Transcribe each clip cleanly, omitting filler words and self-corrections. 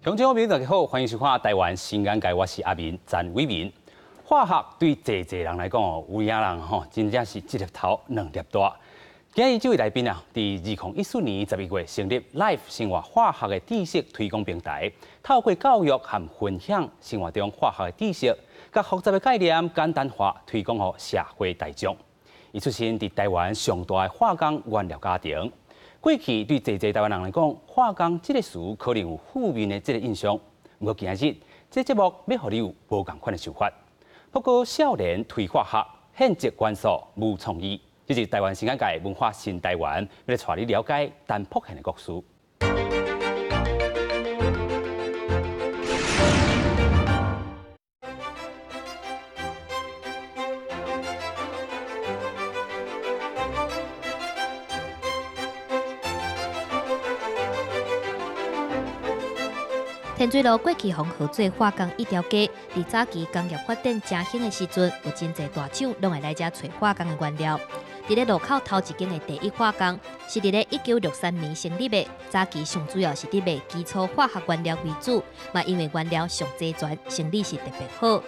鄉親朋友大家好，歡迎收看《台灣新眼界》，我是阿明詹偉明。化學對濟濟人來講哦，有影人吼，真正是一粒頭兩粒大。今日這位來賓啊，佇2014年11月成立 Life 生活化學的知識推廣平台，透過教育和分享生活中化學的知識，佮複雜的概念簡單化推廣予社會大眾。伊出身佇台灣上大的化工原料家庭。過去對濟濟台灣人來講，化工這個詞可能有負面的這個印象。毋過今日這節目欲予你有無仝款的想法。不過少年推化學，獻祭元素無創意，這是台灣新眼界文化新台灣，欲來帶你了解陳卜獻的故事。天水路過去予號做化工一條街，佇早期工業發展誠興的時陣，有真濟大廠攏會來遮揣化工的原料。佇咧路口頭一間的第一化工，是佇咧1963年成立的。早期上主要是佇賣基礎化學原料為主，嘛因為原料上齊全，生意是特別好。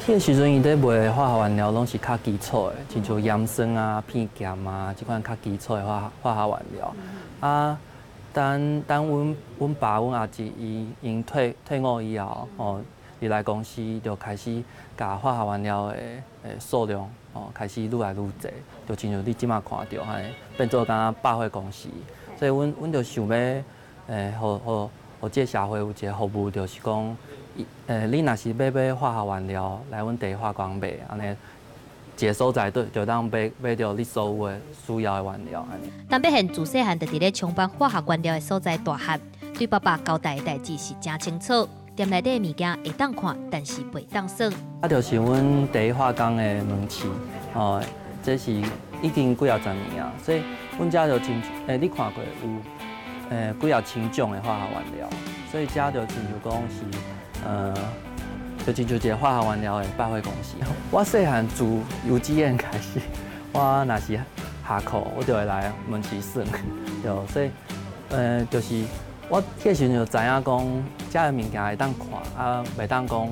彼個時陣，伊咧賣的化學原料攏是較基礎的，親像鹽酸啊、片鹹啊，這款較基礎的化學原料。啊，等等，阮爸、阮阿姊伊𪜶退伍以後，吼，入來公司就開始共化學原料的數量，吼，開始愈來愈濟，就親像你這馬看著按呢，變做敢若百貨公司。所以阮就想欲，予予這個社會有一個服務，就是講，你若是欲買化學原料來阮第一化工買，按呢。一個所在都就當買著你所有的需要的原料。陳伯獻自細漢就佇咧充滿化學原料的所在大漢，對爸爸交代的代誌是誠清楚。店內底的物件會當看，但是袂當耍。啊，就是阮第一化工的門市，哦，這是已經幾仔十年啊，所以阮遮就親像，你看過有，幾仔千種的化學原料，所以遮就親像講是，就親像一個化學原料的百貨公司。我細漢自幼稚園開始，我若是下課，我就會來門市耍，對，所以，就是我彼個時陣就知影講，遮的物件會當看，啊，袂當講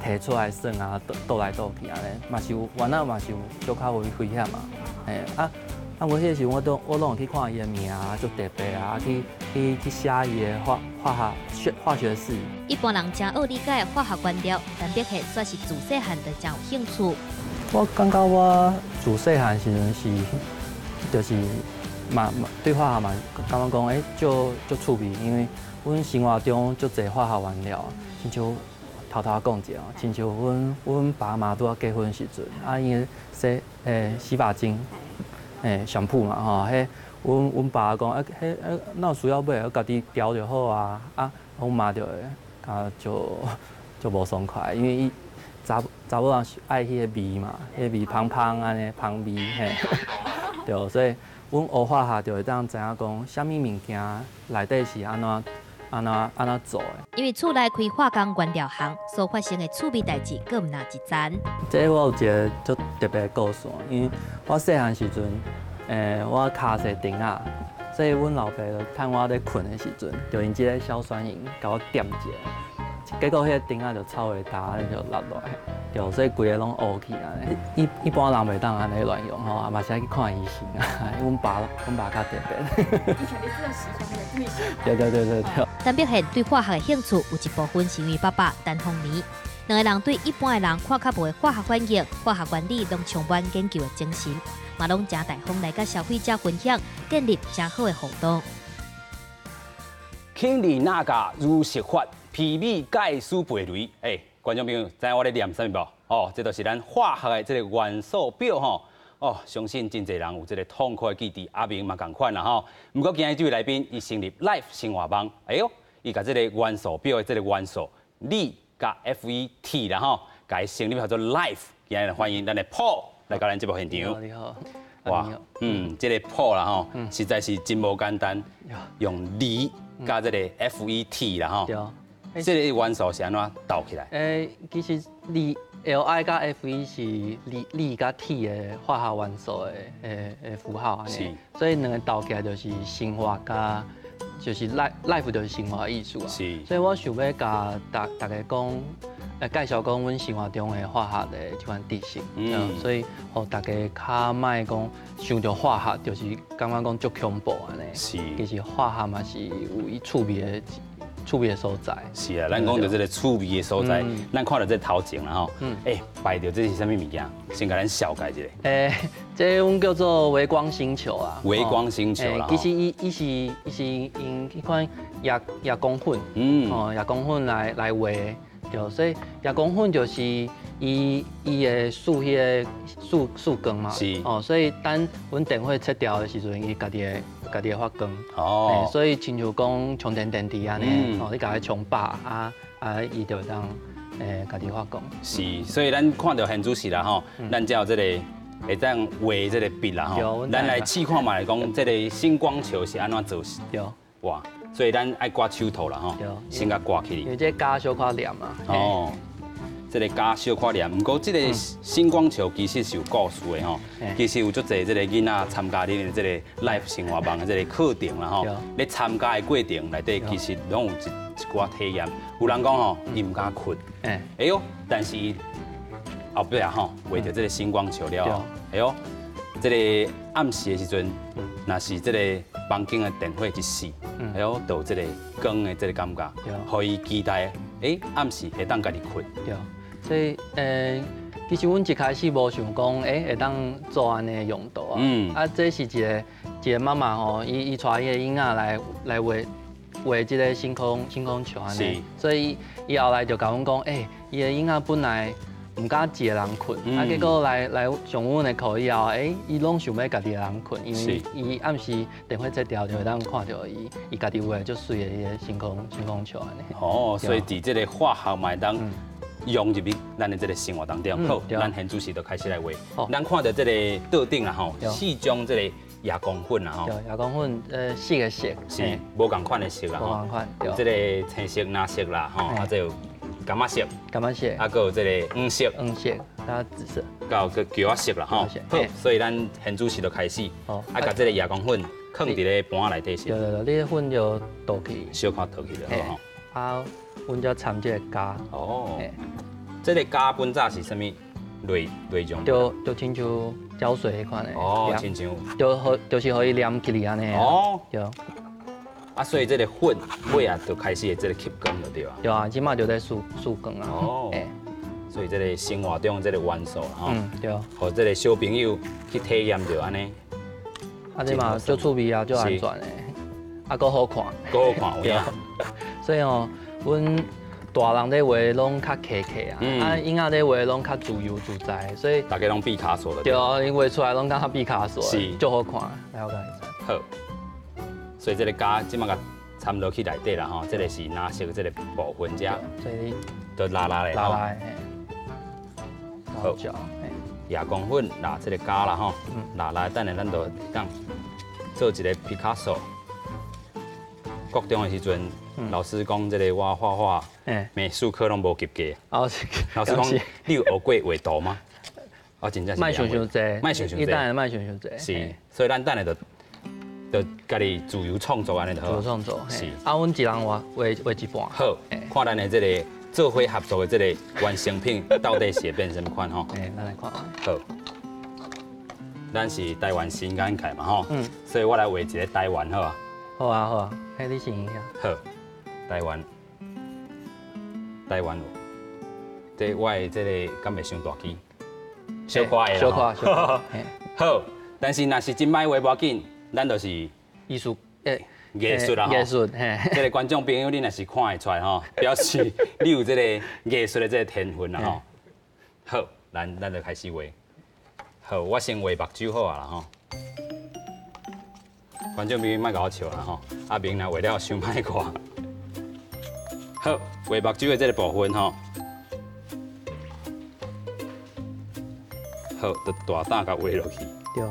提出來耍啊，倒來倒去按呢，嘛是有，原來嘛是有小可危險嘛，嘿，啊。啊，我彼個時陣我攏會去看伊的名啊，足特別啊，去寫伊的化學式。一般人誠學理解化學原料，陳伯獻煞是自細漢就誠有興趣。我感覺我自細漢時陣是，就是嘛對化學嘛感覺講，足趣味，因為阮生活中足濟化學原料，親像偷偷講一下，親像阮爸媽拄仔結婚時陣，啊，𪜶洗髮精。香鋪嘛吼，彼阮爸講，啊，彼哪有需要買，家己調就好啊。啊，阮媽就會啊，就無爽快，因為伊查某人愛彼個味嘛，彼個味芳芳按呢，芳味嘿。對，所以阮學化學就會當知影講，啥物物件內底是按怎。按怎做的？因為厝內開化工原料行，所發生的趣味代誌，閣毋若一層。這我有一個足特別的故事，因為我細漢時陣，我跤踅釘仔，所以阮老爸就趁我咧睏的時陣，就用這個硝酸銀共我點一下，結果彼個釘仔就臭味焦，就落落來，對，所以規个攏烏去按呢。一般人袂當按呢亂用吼，嘛是愛去看醫生啊。阮爸較特別。以前你是時裝的對象。對對對對對。陳伯獻對化學的興趣有一部分是因為爸爸陳豐年，兩个人對一般的人看較無的化學反應、化學原理攏充滿研究的精神，嘛攏誠大方來佮消費者分享，建立誠好的互動。氫鋰鈉鉀如實法，媲美蓋斯貝雷。觀眾朋友，知影我咧念啥物無？哦，這就是咱化學的這個元素表吼。哦，相信真濟人有這個痛苦的記憶，阿明嘛仝款啦吼。毋過今日這位來賓，伊成立 Life 生活網，哎喲，伊共這個元素表的這個元素鋰佮 FET 啦吼，共伊成立叫做 Life。今日歡迎咱的 Paul 來到咱節目現場。你好。哇，這個 Paul 啦吼，實在是真無簡單，用鋰佮這個 FET 啦吼。對。這個元素是按怎鬥起來？其實鋰 Li 佮 Fe 是鋰佮鐵的化學元素的符號，是。所以兩個鬥起來就是生活佮就是 life 就是生活意思啊。所以我想欲共逐逐家講，介紹講阮生活中的化學的這款知識。所以予大家較莫講想著化學就是感覺講足恐怖按呢。其實化學嘛是有伊趣味的所在。是啊，咱講著這个趣味的所在，咱看著這頭前啦吼，擺著這是啥物物件？先共咱紹介一下。這阮叫做微光星球啊。微光星球啦。其實伊是用彼款夜光粉，哦，夜光粉來畫，對，所以夜光粉就是伊會釋彼个釋光嘛。哦，所以等阮電火切掉的時陣，伊家己會發光。所以親像講充電電池按呢，哦，你共伊充飽啊啊，伊就會當家己發光。是，所以咱看著現主時啦吼，咱才有這個會當畫這個筆啦吼。咱來試看覓講，這个星光球是按怎做？對。哇，所以咱愛掛手套啦吼，先共掛起來。因為這膠小可黏啊。哦，這个膠小可黏，毋過這个星光球其實是有故事的吼。其實有足濟這个囡仔參加恁的這个 Life 生活網的這个課程啦吼。咧參加的過程內底，其實攏有一寡體驗。有人講吼，伊毋敢睏。哎喲，但是伊後壁吼畫著這个星光球了後，哎喲，這个暗時的時陣，若是這个房間的電火一熄，哎喲，就有這个光的這个感覺，予伊期待，暗時會當家己睏。對，所以其實阮一開始無想講，會當做按呢用途啊。啊，這是一個媽媽吼，伊帶伊的囡仔來畫這个星空球按呢，所以伊後來就共阮講，伊的囡仔本來毋敢一个人睏，啊，結果來上阮的課以後，伊攏想欲家己一个人睏，因為伊暗時電火切掉就會當看著伊家己畫足媠的彼个星空球按呢。哦，所以佇這个化學嘛會當用入去咱的這个生活當中。好，咱現主時就開始來畫。咱看著這个桌頂啦吼，四種這個夜光粉啦吼。對，夜光粉，四个色。是，無仝款的色啦吼。無仝款，對。這个青色、藍色啦吼，啊，這有柑仔色。柑仔色。啊，閣有這个黃色。黃色，加紫色。佮有閣橘仔色啦吼。好，所以咱現主時就開始，啊，共這个夜光粉囥佇咧盤仔內底先。對對對，你粉就倒去。小可倒去就好吼。啊，阮才摻這个膠。哦。這个膠本早是啥物類種？就親像膠水彼款的。哦，親像。就是予伊黏起來按呢。哦。對。啊，所以這个粉尾啊，就開始會這个吸光就對啊。對啊，這馬就咧釋光啊。哦。所以這个生活中這个元素吼，對。予這个小朋友去體驗著按呢。啊，這嘛足趣味啊，足安全的，啊，閣好看。閣好看，有影。所以吼，阮大人咧畫攏較客氣啊，啊，囡仔咧畫攏較自由自在，所以逐家攏畢卡索的。對啊，𪜶畫出來攏感覺畢卡索，足好看。來，我共你好。所以這个膠這馬共摻落去內底啦吼，這个是藍色這个部分遮，所以就拉拉的拉拉的。好，夜光粉拉這个膠啦吼，拉拉等下咱就當做一个畢卡索。國中的時陣，老師講這个我畫畫，美術課攏無及格。老師講，你有學過畫圖嗎？我真正是。莫想傷濟，莫想傷濟，你等下莫想傷濟。是，所以咱等下就家己自由創作按呢就好。自由創作，是。啊，阮一人畫畫一半。好，看咱的這个做伙合作的這个完成品到底是會變啥物款吼？咱來看。好，咱是台灣新眼界嘛吼，所以我來畫一个台灣好啊。好啊好啊，彼你先遐。好，台灣，台灣有，這我的這个敢會傷大支？小可的小可，小可。好，但是若是真歹畫無要緊，咱就是藝術，藝術啦吼。藝術，嘿。這个觀眾朋友，你若是看會出來吼，表示你有這个藝術的這个天分啦吼。好，咱就開始畫。好，我先畫目睭好啊啦吼。觀眾朋友莫共我笑啦吼，阿明若畫了傷歹看。好，畫目睭的這个部分吼，好，就大膽共畫落去。對。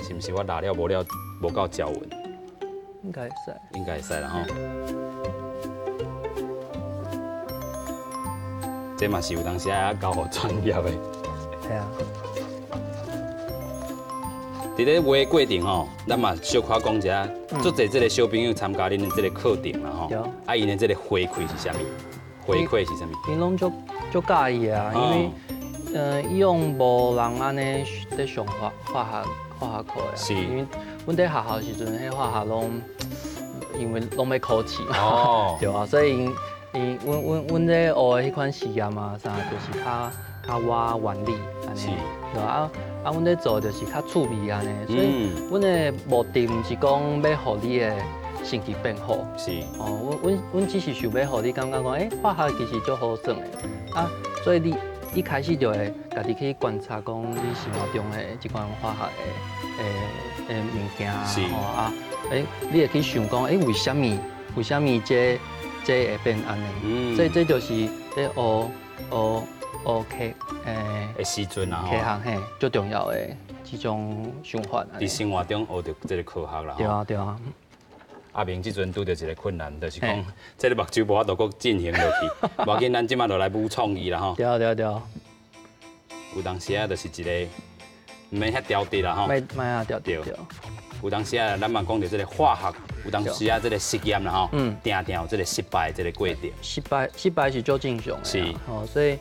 是毋是我拉了無了無夠攪勻？應該會使。應該會使啦吼。這嘛是有當時愛交予專業的。係啊。佇咧畫的過程吼，咱嘛小可講一下，足濟這个小朋友參加恁的這个課程啦吼。啊，𪜶的這个回饋是啥物？回饋是啥物？𪜶攏足足佮意的啊，因為以往無人按呢咧上化學課的，因為阮佇學校時陣，彼化學攏因為攏欲考試嘛，對啊，所以𪜶𪜶阮阮阮咧學的彼款實驗啊啥，就是較較倚原理按呢，對啊，啊阮咧做就是較趣味按呢，所以阮的目的毋是講欲予你的成績變好，哦，阮阮阮只是想欲予你感覺講，欸，化學其實足好耍的，啊，所以你一開始就會家己去觀察，講你生活中的這款化學的物件吼啊，欸，你會去想講，欸，為啥物這會變按呢？所以這就是咧學學學科的時陣啊，科學嘿，最重要的這種想法。佇生活中學著這个科學啦。對啊，對啊。阿明這陣拄著一个困難，就是講這个目睭無法度閣進行落去。無要緊，咱這馬就來舞創意啦吼。對啊，對啊，對啊。有當時啊，就是一个毋免遐調直啦吼。莫莫遐調直。有當時啊，咱嘛講著這个化學，有當時啊，這个實驗啦吼，定定有這个失敗這个過程。失敗失敗是足正常的。吼，所以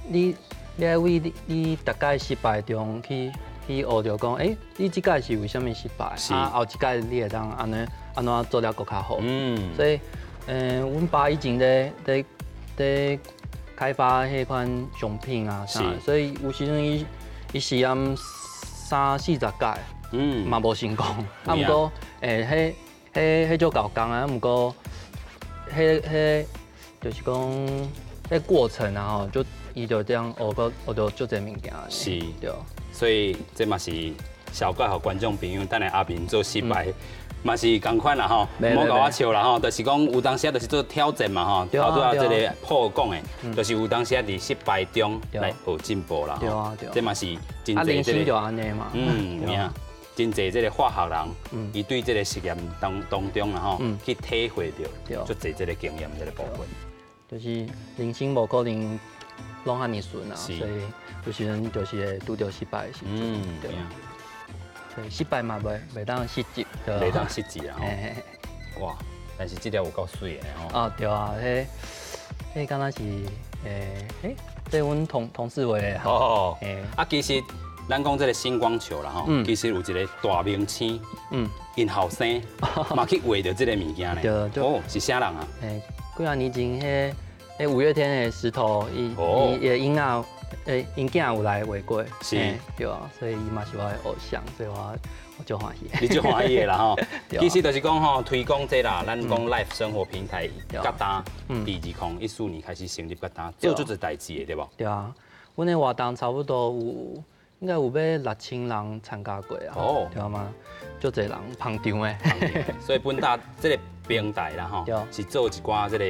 你你愛為你你逐擺失敗中去去學著講，欸，你這擺是為啥物失敗？啊，後一擺你會當按呢按怎做了閣較好。所以，阮爸以前咧咧咧開發彼款商品啊啥，所以有時陣伊伊實驗三四十擺，嘛無成功。啊，毋過，欸，彼彼彼足夠工啊，毋過，彼彼就是講，彼過程啊吼，就伊就這樣學閣學著足濟物件。對。所以這嘛是小可予觀眾朋友，等下阿明做失敗，嘛是仝款啦吼，毋好共我笑啦吼，就是講有當時啊，就是做挑戰嘛吼，頭拄仔這个破講的，就是有當時啊，佇失敗中來學進步啦。對啊，對。這嘛是真濟這个，按呢嘛。嗯，有影，真濟這个化學人，伊對這个實驗當當中啦吼，去體會著，足濟這个經驗這个部分。就是人生無可能攏遐爾順啊，所以有時陣就是會拄著失敗的時陣。對。所以失敗嘛，袂袂當失志，袂當失志啊！吼，哇！但是這條有夠媠的吼。啊，對啊，彼彼敢若是欸，這阮同同事畫的。哦。啊，其實咱講這个星光球啦吼，其實有一个大明星，𪜶後生嘛去畫著這个物件咧。對。哦，是啥人啊？欸，幾仔年前，彼彼五月天的石頭，伊伊的囡仔。欸，𪜶囝有來畫過，對啊，所以伊嘛是我的偶像，所以我我足歡喜。你足歡喜的啦吼。其實就是講吼，推廣這啦，咱講 Life 生活平台，甲今佇2014年開始成立，甲今做足濟代誌的對無？對啊，阮的活動差不多有，應該有欲6000人參加過啊。對嘛，足濟人捧場的。所以本搭這个平台啦吼，是做一寡這个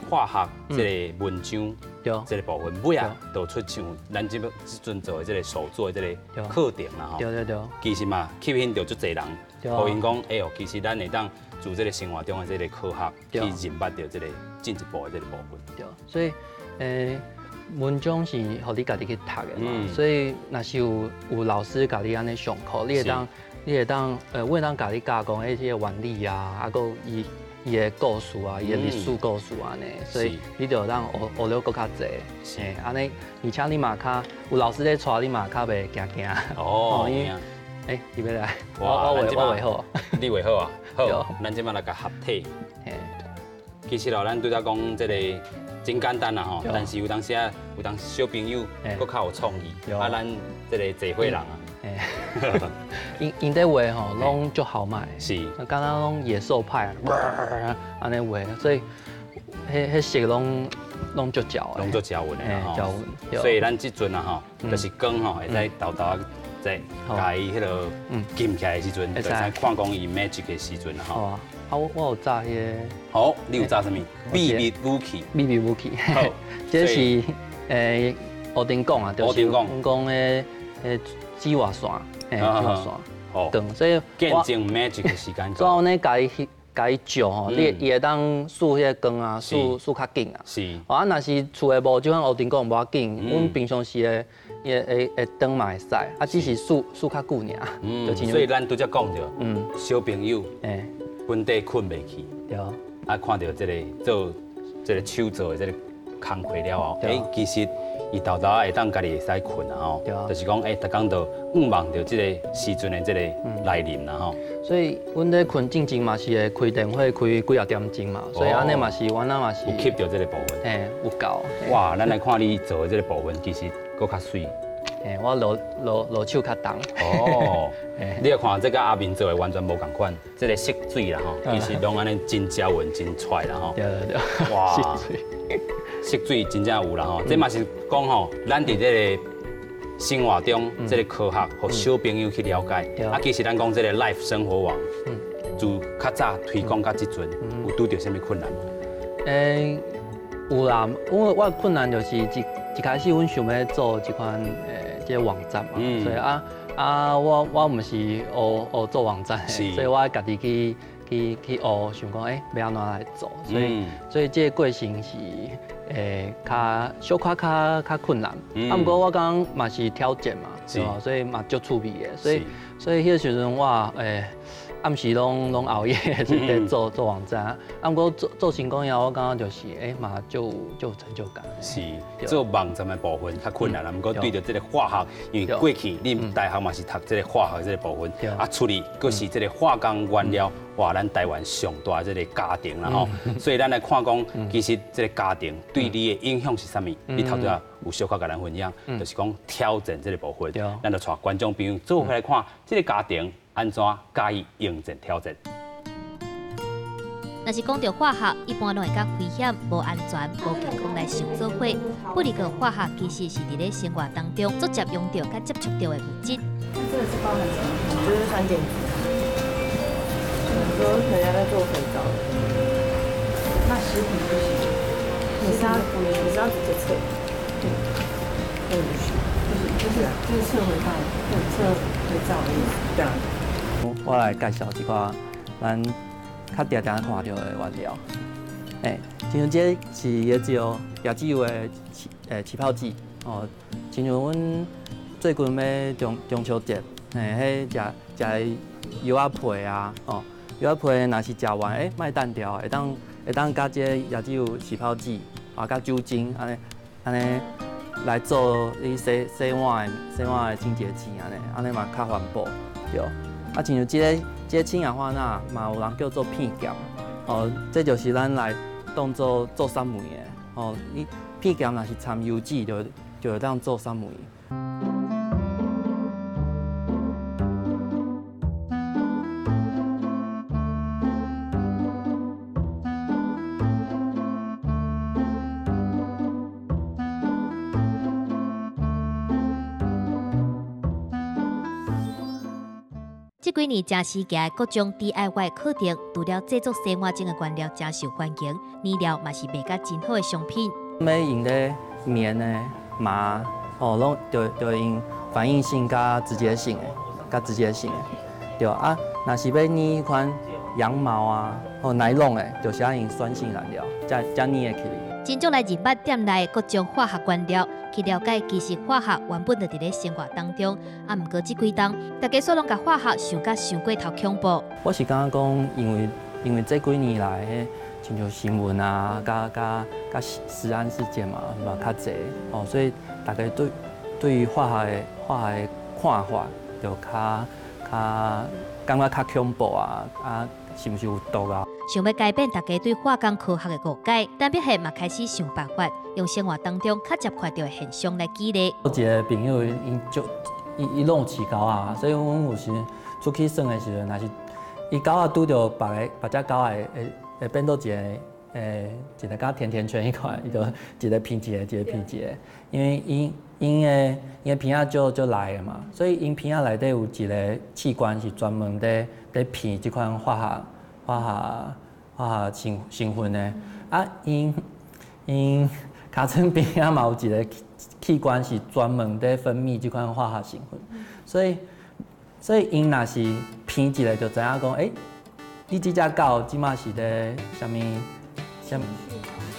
化學這个文章，這个部分，尾仔就出像咱這這陣做的這个手作的這个課程啦吼。其實嘛，吸引著足濟人，予𪜶講，欸喲，其實咱會當做這个生活中的這个科學，去認捌著這个進一步的這个部分。對，所以，文章是予你家己去讀的嘛，所以若是有有老師共你按呢上課，你會當，你會當，阮會當共你教講彼這个原理啊，啊，閣伊。伊的故事啊，伊的歷史故事按呢，所以你就當學學了閣較濟，嘿，按呢，而且你嘛較有老師咧帶，你嘛較袂驚驚。哦，欸，你欲來？我我畫我畫好，你畫好啊？好，咱這馬來共合體。其實哦，咱拄才講這个真簡單啦吼，但是有當時啊，有當小朋友閣較有創意，啊，咱這个濟歲人啊。𪜶𪜶咧畫吼，攏足豪邁，敢若攏野獸派，按呢畫，所以彼彼色攏攏足焦的，攏足焦勻的吼。所以咱這陣啊吼，就是光吼會使沓沓在共伊彼个金起來的時陣，會使看講伊 magic 的時陣啦吼。啊，我我有紮彼个。好，你有紮啥物？秘密武器。秘密武器。好，這是烏丁講啊，就是阮講的紫外線，嘿，紫外線。哦，所以見證 magic 的時間。所以阮咧共伊翕共伊照吼，你伊會當爍彼个光啊，爍爍較緊啊。啊，若是厝的無這款烏燈光無要緊，阮平常時的伊的會會燈嘛會使，啊，只是爍爍較久爾。所以咱拄才講著，小朋友，本底睏袂去，啊，看著這個做這個手做的這個工課了後，其實伊沓沓會當家己會使睏啊吼，就是講，逐工都向望著這個時陣的這個來臨啦吼。所以，阮咧睏進前嘛是會開電火開幾仔點鐘嘛，所以按呢嘛是，阮那嘛是有吸著這個部分。有夠。哇，咱來看你做的這個部分，其實閣較媠。我落落落手較重。哦，你來看這佮阿明做的完全無仝款，這個色水啦吼，其實攏按呢真焦勻、真跩啦吼。對對對。哇，色水，色水真正有啦吼，這嘛是講吼，咱佇這個生活中，這個科學，予小朋友去了解。啊，其實咱講這個 Life 生活網，自較早推廣到這陣，有拄著啥物困難無？有啦，我困難就是一一開始阮想欲做這款這個網站嘛，所以啊啊，我我毋是學學做網站的，所以我家己去去去學，想講欲按怎來做，所以所以這個過程是較小可較較困難。啊，毋過我感覺嘛是挑戰嘛，對吧？所以嘛足趣味的，所以所以彼個時陣我暗時攏攏熬夜是佇做做網站，啊，毋過做做成功以後，我感覺就是嘛，足有足有成就感。是做網站的部分較困難啦，毋過對著這個化學，因為過去恁大學嘛是讀這個化學這個部分，啊，出去閣是這個化工原料，哇，咱台灣上大這個家庭啦吼，所以咱來看講，其實這個家庭對你的影響是啥物？你頭拄仔有小可共咱分享，就是講挑戰這個部分，咱就帶觀眾朋友做伙來看這個家庭按怎加以迎戰挑戰。若是講著化學，一般攏會佮危險、無安全、無健康來相做伙。不過，化學其實是佇咧生活當中足捷用著、佮接觸著的物質。那這個是包含什麼？就是酸鹼子。很多人家在做肥皂。那食品不行，你是要你是要直接測？對，對，就是就是就是測肥皂，測肥皂的意思。對啊。我來介紹一寡咱較定定看著的原料。親像這是椰子油，椰子油的起泡劑哦。親像阮最近欲中中秋節，彼食食柚仔皮啊，哦，柚仔皮若是食完，莫擲掉，會當會當佮這椰子油起泡劑啊，佮酒精按呢按呢來做你洗洗碗的洗碗的清潔劑按呢，按呢嘛較環保，對。啊，親像這个這个氫氧化鈉嘛，有人叫做片鹹，哦，這就是咱來當做做雪梅的，哦，你片鹹若是摻油脂，就就會當做雪梅。這幾年誠時行的各種 DIY 課程，除了製作洗碗精的原料誠受歡迎，染料嘛是賣甲真好的商品。欲用咧棉的麻，哦，攏就就用反應性佮直接性的，佮直接性的，對啊。若是欲染彼款羊毛啊，或尼龍的，就是愛用酸性染料，才才染會起來。真少來認捌店內各種化學原料，去了解其實化學原本就佇咧生活當中。啊，毋過這幾冬，大家煞攏共化學想甲傷過頭恐怖。我是感覺講，因為因為這幾年來，彼親像新聞啊，佮佮佮食安事件嘛，嘛較濟哦，所以大家對對於化學的化學的看法就較較感覺較恐怖啊，啊，是毋是有毒啊？想欲改變大家對化工科學的誤解，陳碧賢嘛開始想辦法，用生活當中較捷看著的現象來舉例。我一個朋友，𪜶足伊伊攏有飼狗仔，所以阮有時出去耍的時陣，若是伊狗仔拄著別个別隻狗仔，會會會變做一个一个佮甜甜圈彼款，伊就一个鼻一个，一个鼻一个，因為𪜶𪜶的𪜶的鼻仔足足利的嘛，所以𪜶鼻仔內底有一個器官是專門佇佇鼻這款化學化學化學成成分的，啊，𪜶𪜶尻川邊仔嘛有一個器官是專門佇分泌這款化學成分，所以所以𪜶若是鼻一个就知影講，欸，你這隻狗這馬是咧啥物？啥物？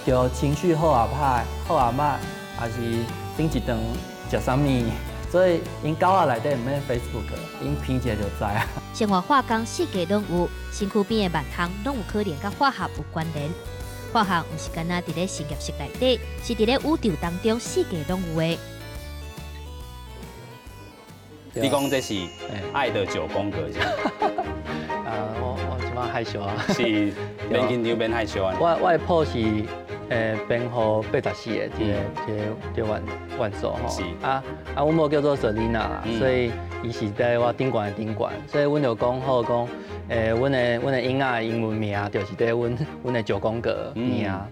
對，情緒好抑歹，好抑歹，還是頂一頓食啥物？所以𪜶狗仔內底毋免 Facebook，𪜶聞一下就知啊。生活化工四界攏有，身軀邊的萬項攏有可能佮化學有關聯。化學毋是干焦佇咧實驗室內底，是佇咧宇宙當中四界攏有的。你講這是愛的九宮格是？啊，我這擺害羞啊。是，免緊張，免害羞啊。我的譜是編號84的這個元素吼。是。啊，阮某叫做 Selina，所以伊是佇我頂懸的頂懸，所以阮就講好講，阮的囡仔的英文名就是佇阮的九宮格邊啊。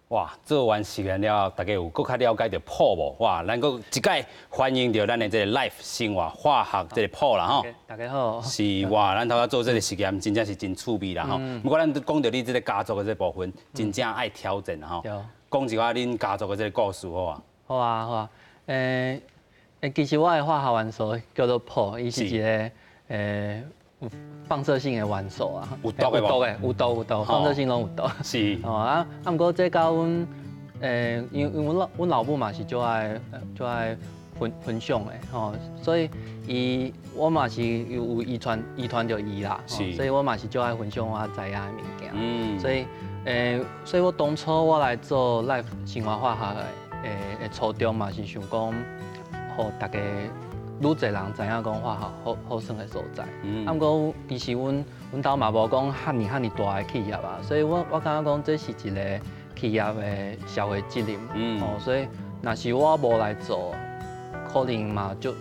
哇！做完實驗了後，大家有閣較了解著譜無？哇！咱閣一擺歡迎著咱的這個 Life 生活化學這個譜啦吼。大家好。是哇，咱頭拄做這個實驗，真正是真趣味啦吼。不過咱講著你這個家族的這個部分，真正愛挑戰啦吼。講一下恁家族的這個故事好啊？好啊，好啊。其實我的化學元素叫做譜，伊是一個放射性的元素啊，有毒的無？有毒的，有毒有毒，放射性攏有毒。是。哦啊啊！毋過這佮阮，因為阮老母嘛是足愛分享的吼，所以伊我嘛是有遺傳著伊啦，所以我嘛是足愛分享我知影的物件。所以我當初我來做 Life 生活化學的初衷嘛是想講，予大家。愈濟人知影講化學好好耍的所在，啊，毋過其實阮兜嘛無講遐爾遐爾大的企業啊，所以我感覺講這是一個企業的社會責任，哦，所以若是我無來做，可能嘛就，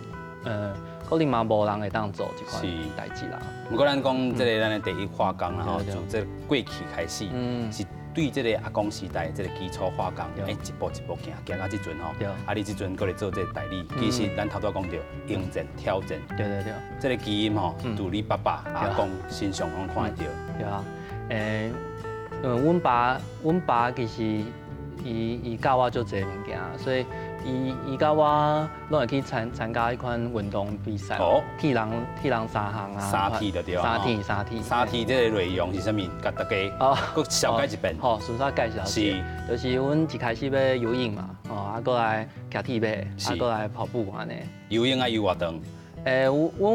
可能嘛無人會當做這款代誌啦。毋過咱講這個咱的第一化工啦吼，自這過去開始，是對這個阿公時代這個基礎化工，一步一步行，行到這陣吼。啊，你這陣閣咧做這個代理，其實咱頭拄講著迎戰挑戰。對對對。這個基因吼，佇你爸爸阿公身上攏看會著。對啊，阮爸其實伊教我足濟物件，所以伊佮我攏會去參加彼款運動比賽，鐵人三項啊，三鐵就對啊，三鐵三鐵這個內容是啥物？共大家閣紹介一遍。好，順續介紹。是，就是阮一開始欲游泳嘛，哦，啊，閣來騎鐵馬，啊，閣來跑步按呢。游泳愛游偌長？阮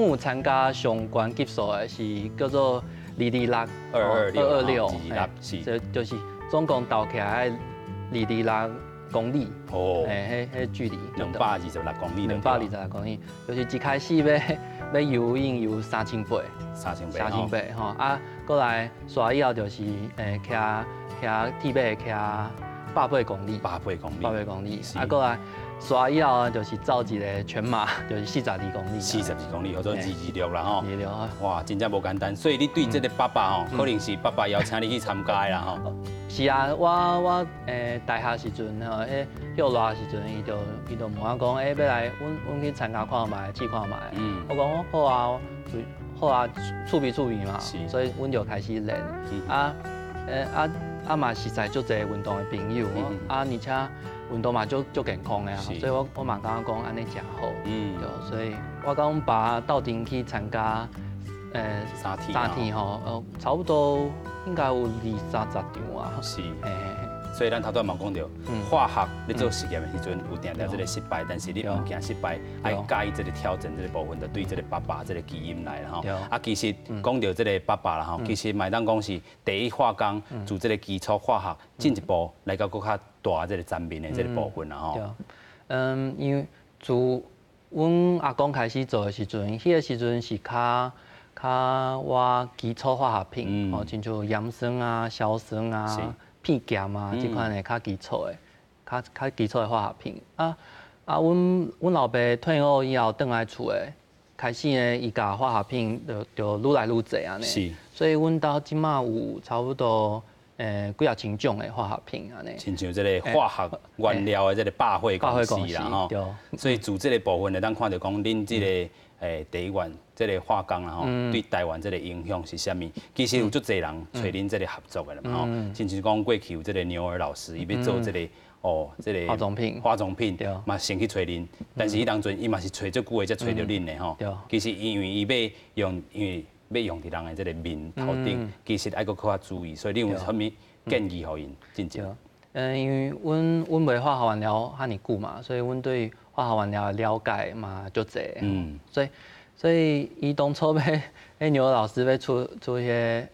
有參加上懸級數的是叫做226， 226，226是，就是總共鬥起來愛226公里。哦，彼距離226公里， 226公里，就是一開始欲游泳游3800，3800吼，啊，閣來煞以後就是騎鐵馬騎180公里，180公里， 180公里，啊，閣來煞以後就是走一個全馬，就是42公里，42公里，叫做226啦吼，226，哇，真正無簡單，所以你對這個爸爸吼，可能是爸爸邀請你去參加的啦吼。是啊，我大學時陣吼，彼歇熱時陣，伊就問我講，欲來，阮去參加看覓，試看覓。我講好啊，好啊，趣味趣味嘛，所以阮就開始練。啊，啊嘛實在足濟運動的朋友，啊，而且運動嘛足健康的啊，所以我嘛感覺講按呢誠好。對，所以我佮阮爸鬥陣去參加。三鐵吼，差不多應該有20-30場啊。是，所以咱頭拄嘛講著，化學你做實驗的時陣有定定這個失敗，但是你毋驚失敗，愛佮意這個挑戰這個部分，就對這個爸爸這個基因來啦吼。啊，其實講著這個爸爸啦吼，其實嘛會當講是第一化工自這個基礎化學進一步來到閣較大這個層面的這個部分啦吼。因為自阮阿公開始做的時陣，彼個時陣是較我基礎化學品，哦，親像鹽酸啊、硝酸啊、片鹹啊，這款的較基礎的，較基礎的化學品。啊，阮老爸退伍以後轉來厝的，開始呢，伊共化學品就愈來愈濟按呢。所以阮兜這馬有差不多幾仔千種的化學品按呢。親像這个化學原料的這个百貨公司啦吼，所以自這个部分會當看著講，恁這个第一元這个化工啦吼，對台灣這个影響是啥物？其實有足濟人揣恁這个合作的啦嘛吼，親像講過去有這个牛爾老師，伊欲做這个哦，這个化妝品，化妝品嘛先去揣恁，但是彼當陣伊嘛是揣足久的才揣著恁的吼。其實因為伊欲用，因為欲用佇人的這个面頭頂，其實愛閣較注意，所以你有啥物建議予𪜶進前？嗯，因為阮賣化學原料遐爾久嘛，所以阮對化學原料的了解嘛足濟。所以伊當初欲，彼牛老師欲出彼个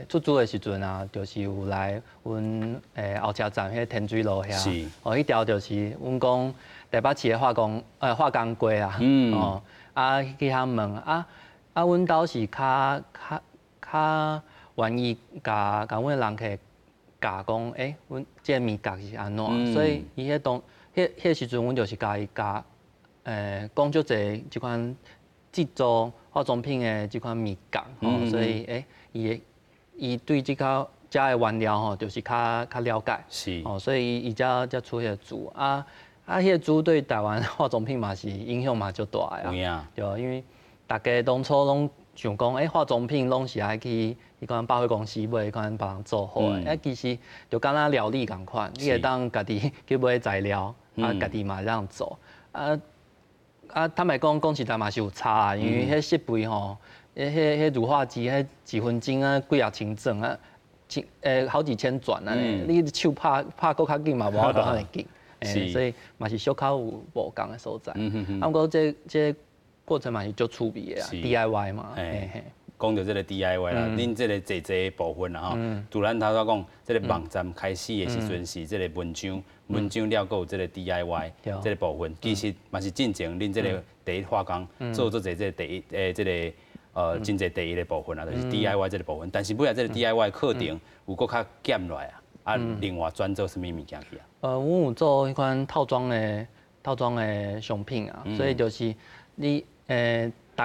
出資的時陣啊，就是有來阮後車站彼个天水路遐，哦，彼條就是阮講台北市的化工街啊，哦，啊去遐問啊啊，阮兜是較願意共阮的人客教講，阮這个物件是按怎，所以伊彼當彼時陣，阮就是共伊教，講足濟這款製作化妝品的這款物件，吼，所以伊對這個遮的原料吼，就是較了解，哦，所以伊才出彼个字啊啊，彼个字對台灣化妝品嘛是影響嘛足大的啊，對，因為大家當初攏想講，化妝品攏是愛去彼款百貨公司買，彼款別人做好的，啊，其實就敢若料理仝款，你會當家己去買材料，啊，家己嘛會當做，啊啊，坦白講，講實在嘛是有差啊，因為彼設備吼，彼乳化機，彼一分鐘啊幾仔千轉啊，好幾千轉啊，你手拍拍閣較緊嘛，無法度遐爾緊，所以嘛是小可有無仝的所在。啊，毋過這過程嘛是足趣味的啊，DIY 嘛。講著這个 DIY 啦，恁這个濟濟部分啦吼，除咱頭拄講，這个網站開始的時陣是這个文章，文章了閣有這个 DIY 這个部分，其實嘛是進前恁這个第一化工做足濟這个第一這个真濟第一的部分啊，就是 DIY 這个部分。但是尾仔這个 DIY 課程有閣較減落來啊，啊，另外轉做啥物物件去啊？阮有做彼款套裝的商品啊，所以就是你逐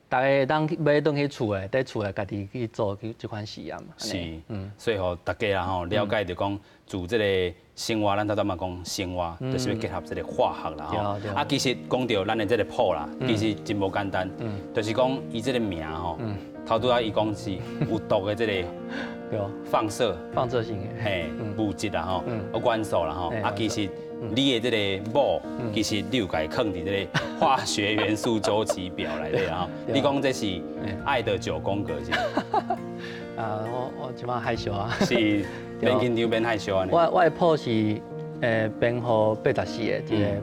家會當去買轉去厝的，佇厝的家己去做去這款實驗。是，所以予大家啊吼了解著講，自這个生活，咱頭拄嘛講生活，就是欲結合這个化學啦吼。啊，其實講著咱的這个譜啦，其實真無簡單，就是講伊這个名吼，頭拄仔伊講是有毒的這个放射放射性的嘿物質啦吼，元素啦吼，啊其實你的這个某，其實你有共伊囥佇這个化學元素週期表內底吼。你講這是愛的九宮格是？啊，我這擺害羞啊。是，免緊張，免害羞啊。我的譜是編號84的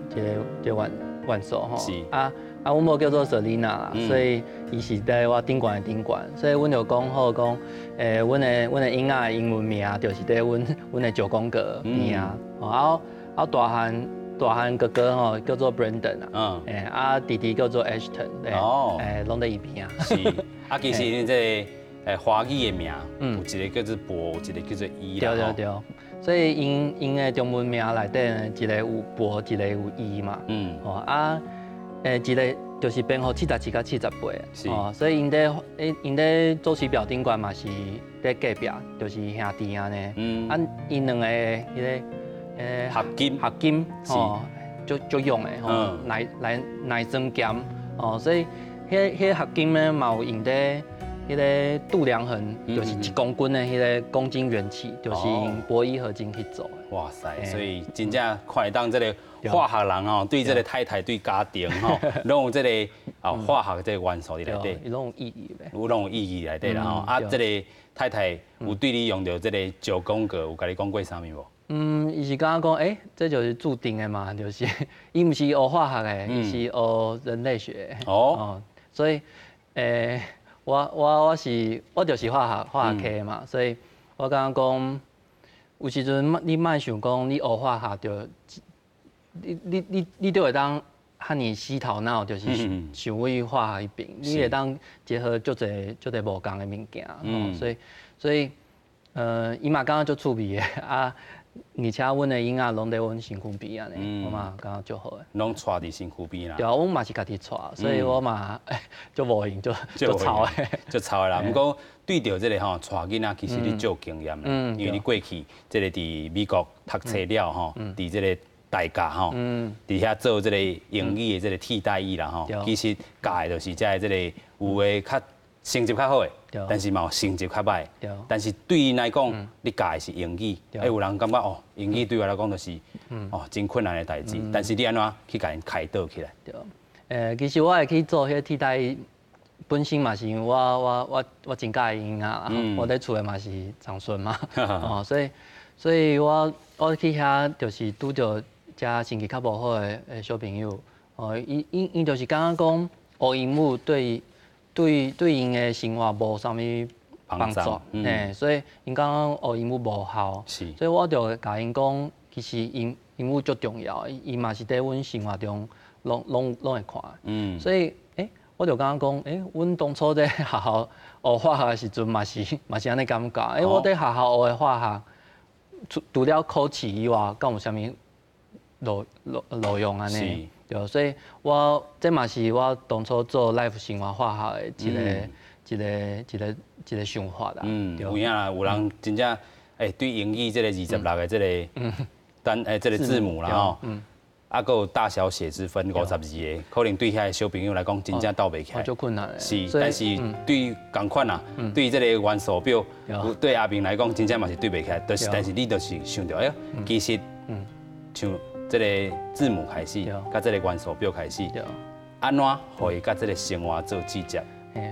這個元素吼。啊啊，阮某叫做 Selina 啦，所以伊是佇我頂懸的頂懸，所以阮就講好講，阮的囡仔的英文名就是佇阮的九宮格邊啊。啊啊，大漢哥哥吼叫做 Brandon 啊，啊弟弟叫做 Ashton，哦，攏佇伊邊啊。是，啊其實恁這个華語的名，有一个叫做博，有一个叫做伊啦。對對對，所以𪜶的中文名內底呢，一个有博，一个有伊嘛。哦啊，一个就是編號77佮78，哦，所以𪜶佇週期表頂懸嘛是佇隔壁，就是兄弟按呢。啊，𪜶兩个彼个合金，合金，哦，足勇的吼，耐酸鹹，哦，所以彼合金呢嘛有用佇彼个度量衡，就是1公斤的彼个公斤原器，就是用鉑銥合金去做的。哇塞，所以真正看會當這个化學人吼，對這个太太對家庭吼，攏有這个啊化學這个元素佇內底，攏有意義咧。有攏有意義內底啦吼。啊，這个太太有對你用著這个九宮格，有共你講過啥物無？嗯，伊是感覺講，這就是注定的嘛，就是伊毋是學化學的，伊是學人類學。哦，所以，我就是化學科嘛，所以我感覺講，有時陣你莫想講你學化學就，你就會當遐爾死頭腦，就是想為化學彼邊，你會當結合足濟足濟無仝的物件，所以，伊嘛感覺足趣味的啊。而且阮的囡仔攏佇阮身軀邊按呢，我嘛感覺足好的。攏帶佇身軀邊啦。對啊，阮嘛是家己帶，所以我嘛足無閒，足足操的。足操的啦。毋過對著這個吼帶囡仔，其實你足有經驗啦，因為你過去這個佇美國讀冊了吼，佇這個代教吼，佇遐做這個英語的這個替代役啦吼，其實教的就是這個有的較成績較好的，但是嘛有成績較䆀。但是對𪜶來講，你教的是英語，欸，有人感覺哦，英語對我來講就是哦真困難的代誌。但是你按怎去共𪜶開導起來？對，其實我會去做彼個替代役，本身嘛是因為我真佮意囡仔，我佇厝的嘛是長孫嘛，哦，所以我去遐就是拄著遮成績較無好的小朋友，哦，伊就是感覺講學英語對𪜶的生活無啥物幫助，嘿，所以𪜶感覺學英語無效，所以我就共𪜶講，其實英語足重要，伊嘛是佇阮生活中攏會看，所以，我就感覺講，阮當初佇學校學化學的時陣，嘛是按呢感覺，我佇學校學的化學，除了考試以外，敢有啥物路用按呢？對，所以我這嘛是我當初做 Life 生活化學的一個想法啦。嗯，有影啦，有人真正對英語這個26個這個單這個字母啦吼，啊，閣有大小寫之分52個，可能對遐個小朋友來講，真正鬥袂起來。足困難。是，但是對仝款啊，對這個元素表，對阿明來講，真正嘛是對袂起來。就是，但是你就是想著，哎，其實，像這個字母開始，佮這個元素表開始，按怎予伊佮這個生活做連接？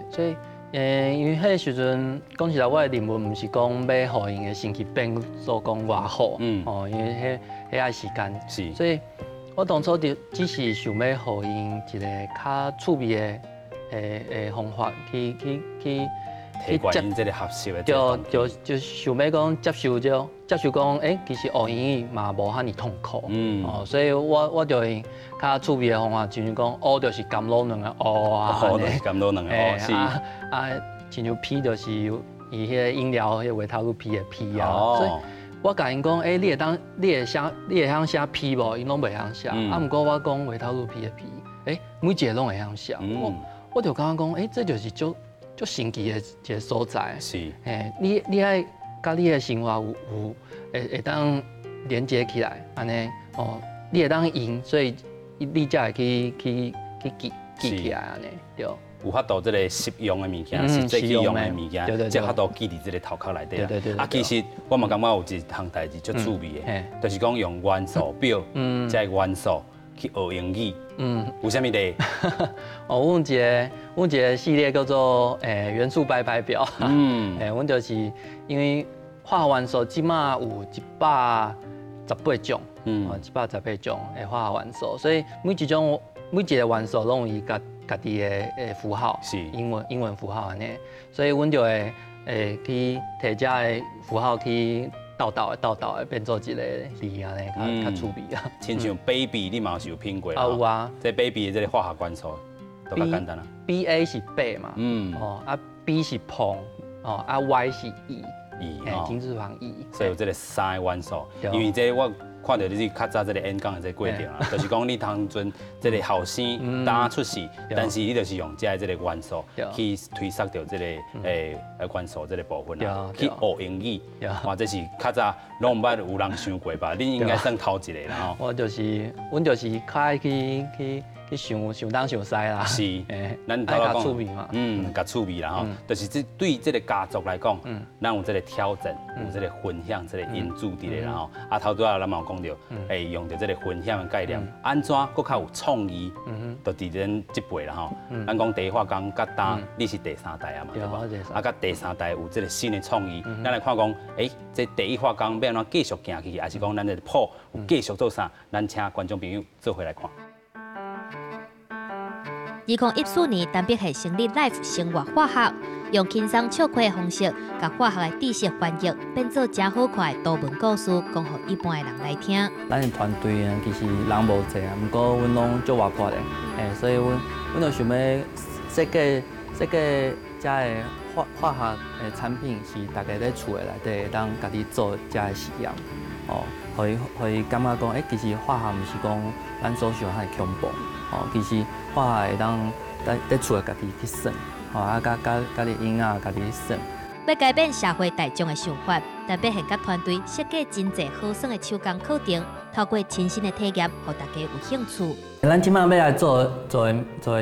所以，因為彼個時陣講實在，我的任務毋是講欲予𪜶的成績變做講偌好，哦，因為彼愛時間，所以我當初就只是想欲予𪜶一個較趣味的方法去提懸𪜶這個學習的。對，就想欲講接受講，其實學英語嘛無遐爾痛苦，哦，所以我就用較趣味的方法，就是講 O 就是甘露兩個 O 啊， O 就是甘露兩個 O，是啊，啊，親像 P 就是伊彼個飲料彼個維他露 P 的 P 啊，所以我共𪜶講，你會當，你會曉寫 P 無？𪜶攏袂曉寫，啊，毋過我講維他露 P 的 P，每一個攏會曉寫，我就感覺講，這就是足足神奇的一個所在。你愛佮你的生活有會當連接起來，按呢哦，你會當用，所以你才會去記起來按呢，對。有法度這個實用的物件，實際去用的物件，才法度記佇這個頭殼內底。啊，其實我嘛感覺有一項代誌足趣味的，就是講用元素表，這個元素去學英語。有啥物例？哦，阮一個系列叫做元素排排表。阮就是因為化學元素這馬有118種，118種的化學元素，所以每一個元素攏有伊家己的符號，英文符號按呢，所以阮就會去提這个符號去鬥鬥的鬥鬥的變做一個字按呢，較趣味啊。親像 baby 你嘛是有品過。啊有啊。這 baby 的這個化學元素都較簡單啊。 B A 是鈉嘛，哦啊 B 是硼，哦啊 Y 是銥，銥，金字旁銥。所以有這個三個元素，因為這我看著你是較早這個演講的這個過程啊，就是講你當陣這個後生當出世，但是你就是用這個元素去推捒著這個元素這個部分啊，去學英語，哇，這是較早攏毋捌有人想過吧？你應該算頭一個啦吼。阮就是較愛去想想東想西啦。是，咱愛較趣味嘛。嗯，較趣味啦吼，就是這對這個家族來講，咱有這個挑戰，有這個分享，這個因子佇咧啦吼。啊，頭拄仔咱嘛有講著，會用著這個分享的概念，按怎閣較有創意，就佇咱這輩啦吼。咱講第一化工佮今，你是第三代啊嘛，對無？啊，佮第三代有這個新的創意，咱來看講，這第一化工欲按怎繼續行去，還是講咱這個鋪有繼續做啥？咱請觀眾朋友做伙來看。2014年，丹北縣成立 Life 生活化學，用輕鬆笑詼的方式，共化學的知識翻譯，變做誠好看的圖文故事，講予一般的人來聽。咱的團隊啊，其實人無濟啊，毋過阮攏足活潑的，所以阮就想欲設計遮个化學的產品，是大家佇厝的內底會當家己做遮个實驗。哦，予伊感覺講，其實化學毋是講咱所想遐恐怖，哦，其實化學會當佇厝內家己去算，吼，啊，佮佮你囡仔家己去算。欲改變社會大眾的想法，陳伯賢佮團隊設計真濟好耍的手工課程，透過親身的體驗，予大家有興趣。咱這擺欲來做的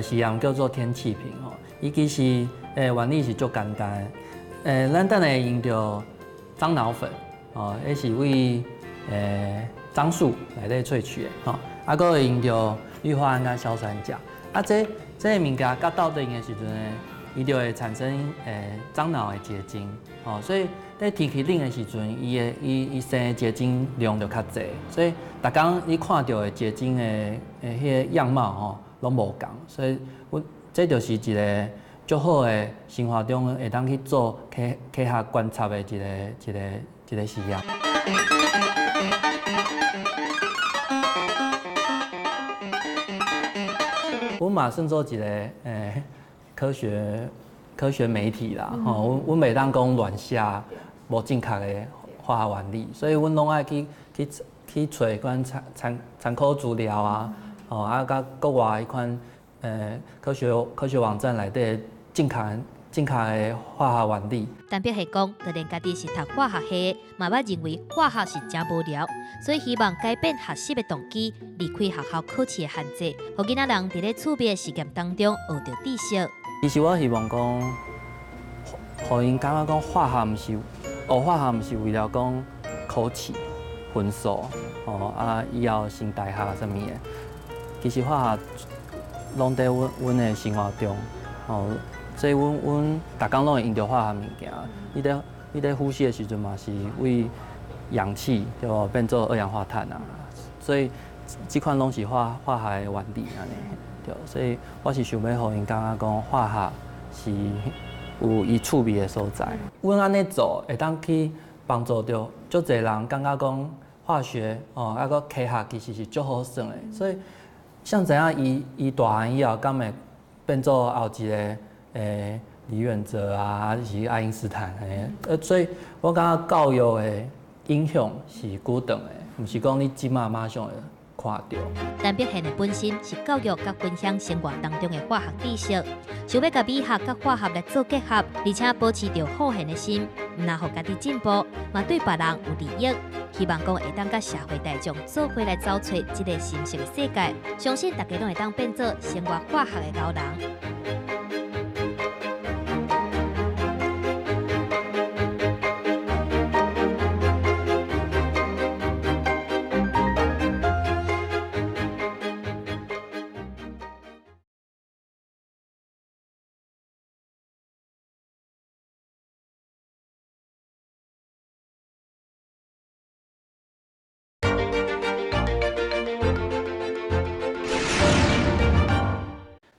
實驗叫做天氣瓶吼，伊其實原理是足簡單的。咱等下用著樟腦粉，哦，彼是為樟樹內底萃取的，吼，啊，閣會用著氯化銨佮硝酸鉀，啊，這個物件佮鬥陣的時陣呢，伊就會產生樟腦的結晶，哦，所以佇天氣冷的時陣，伊生的結晶量就較濟，所以逐工你看著的結晶的彼個樣貌吼，攏無仝，所以阮這就是一個足好的生活中會當去做科學觀察的一個實驗。阮嘛算做一個科學媒體啦，吼，阮袂當講亂寫無正確的化學原理，所以阮攏愛去找款參考資料啊，吼，啊，佮國外彼款科學網站內底正確的化學原理。陳伯賢講，就連家己是讀化學系的，嘛捌認為化學是誠無聊，所以希望改變學習的動機，離開學校考試的限制，予囡仔人佇咧趣味的實驗當中學著知識。其實我希望講，予𪜶感覺講化學毋是學化學，毋是為了講考試分數，哦啊，以後升大學啥物的。其實化學攏佇阮的生活中，哦，所以阮逐工攏會用著化學物件。你佇呼吸的時陣嘛是為氧氣對無變做二氧化碳啊，所以這款攏是化學的原理按呢。對，所以我是想欲予𪜶感覺講化學是有伊趣味的所在。阮按呢做會當去幫助著足濟人，感覺講化學哦，啊閣科學其實是足好耍的。所以像知影伊大漢以後，敢會變做後一個李遠哲啊，還是愛因斯坦所以我感覺教育的影響是久長的，毋是講你這馬馬上會看著。陳伯賢的本身是教育佮分享生活當中的化學知識，想欲共美學佮化學來做結合，而且保持著好奇的心，毋但予家己進步，嘛對別人有利益。希望講會當佮社會大眾做伙來走揣這个神聖的世界，相信大家攏會當變做生活化學的高人。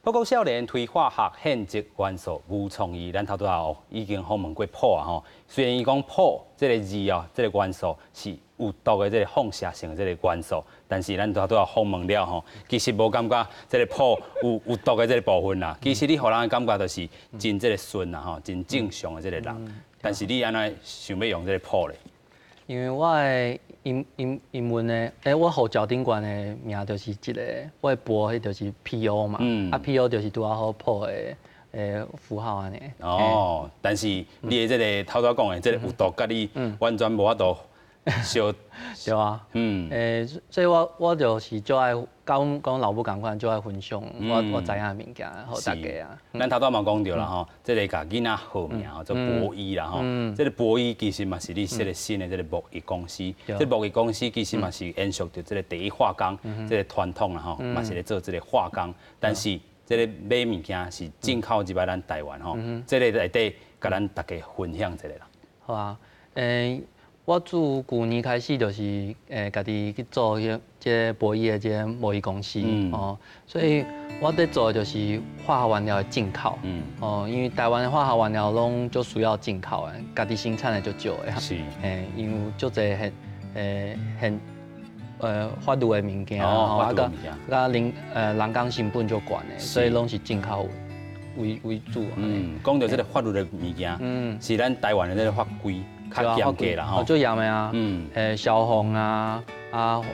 報告少年推化學現職元素無創意，咱頭拄仔哦已經訪問過鈽啊吼。雖然伊講鈽這個字哦，這個元素是有毒的這個放射性的這個元素，但是咱頭拄仔訪問了吼，其實無感覺這個鈽有毒的這個部分啦。其實你予人的感覺就是真這個順啦吼，真正常的這個人。但是你按怎想欲用這個鈽咧？因為我的英文的，我護照頂懸的名就是這個，我的鈽彼就是 P.O 嘛，啊 P.O 就是拄仔好鈽的符號按呢。哦，但是你的這個頭拄仔講的這個有毒，佮你完全無法度相對啊，所以我就是足愛，佮阮講老母仝款，足愛分享我知影的物件，予大家啊。咱頭拄嘛講著啦吼，這个共囡仔號名做博醫啦吼，這个博醫其實嘛是你設個新的這个貿易公司，這个貿易公司其實嘛是延續著這个第一化工這个傳統啦吼，嘛是咧做這个化工，但是這个買物件是進口入來咱台灣吼，這个內底共咱大家分享一下啦。好啊，我自舊年開始就是家己去做彼這博弈的這个貿易公司哦，所以我佇做的就是化學原料的進口哦，因為台灣的化學原料攏足需要進口的，家己生產的足少的。是，因為足濟現法律的物件啊，佮人工成本足懸的，所以攏是進口為主。講著這个法律的物件，是咱台灣的這个法規。較嚴格啦吼。足嚴的啊，消防啊，啊環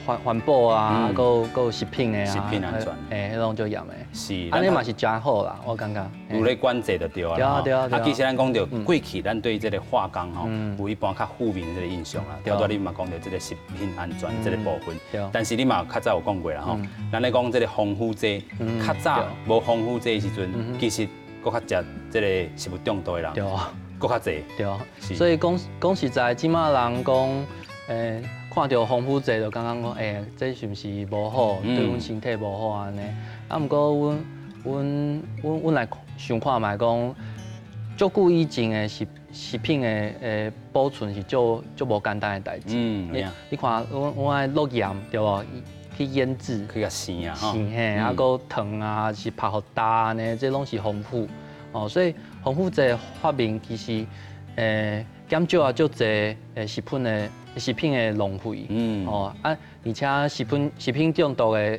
環環保啊，閣有食品的啊，食品安全，彼攏足嚴的。按呢嘛是誠好啦，我感覺。有咧管制就對啊。對啊對啊。啊，其實咱講著過去，咱對這個化工吼，有一般較負面的這個印象啦。拄才你嘛講著這個食品安全這個部分。但是你嘛較早有講過啦吼，咱咧講這個防腐劑，較早無防腐劑的時陣，其實閣較食這個食物中毒的人，閣較濟。對。所以講講實在，這馬人講，看著防腐劑就感覺講，這是毋是無好，對阮身體無好按呢？啊，毋過阮阮阮阮來想看覓講，足久以前的食食品的保存是足足無簡單的代誌。你你看，阮阮愛落鹽對無？去醃製，去共生啊，生嘿，啊，閣糖啊，是拍予焦按呢，這攏是防腐。哦，所以防腐劑發明其實，減少啊足濟食品的食品的浪費。哦啊，而且食品食品中毒的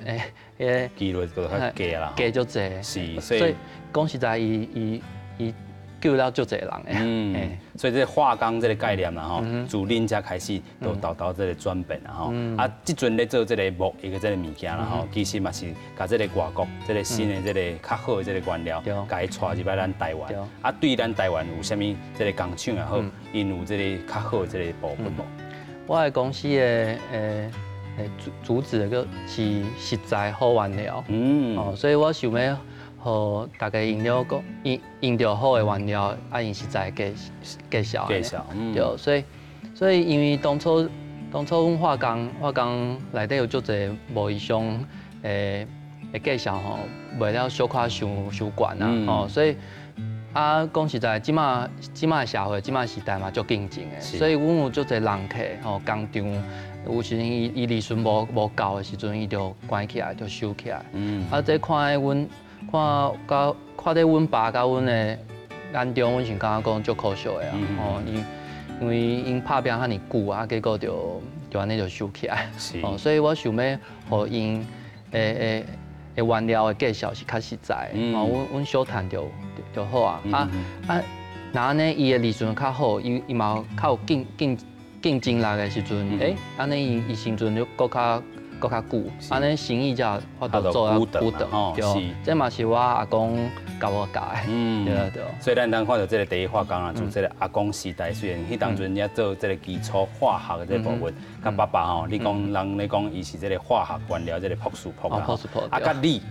幾率閣較低啦，低足濟。是，所以講實在，伊伊伊救了足濟人的。所以這個化工這個概念啦吼，自恁遮開始就沓沓這個轉變啦吼。啊，這陣咧做這個貿易的這個物件啦吼，其實嘛是共這個外國這個新的這個較好的這個原料，共伊帶入來咱台灣。啊，對咱台灣有啥物這個工廠也好，𪜶有這個較好的這個部分無？我的公司的主主旨個是實在好原料。哦，所以我想欲予大家用著講用用著好的原料，啊，用實在價價數。價數，對，所以所以因為當初當初阮化工化工內底有足濟貿易商的的價數吼，賣了小可傷傷懸啊，吼，所以啊講實在，這馬這馬社會，這馬時代嘛足競爭的，所以阮有足濟人客吼，工廠有時陣伊伊利潤無無夠的時陣，伊就關起來，就收起來。啊，這看佇阮看佮看佇阮爸佮阮的眼中，阮是感覺講足可惜的啊！吼，因因為𪜶拍拚遐爾久啊，結果就就按呢就收起來。哦，所以我想欲予𪜶的的的原料的價數是較實在的。哦，阮阮小趁就就好啊。啊啊，若按呢伊的利潤較好，伊伊嘛較有競競競爭力的時陣，按呢伊伊生存就閣較閣較久，按呢生意才有法度做啊久長。對，這嘛是我阿公共我教的。對啊對。所以咱當看著這個第一化工啊，自這個阿公時代，雖然彼當陣也做這個基礎化學的這個部分，佮爸爸吼，你講人咧講伊是這個化學原料這個博士博啊，啊，佮你，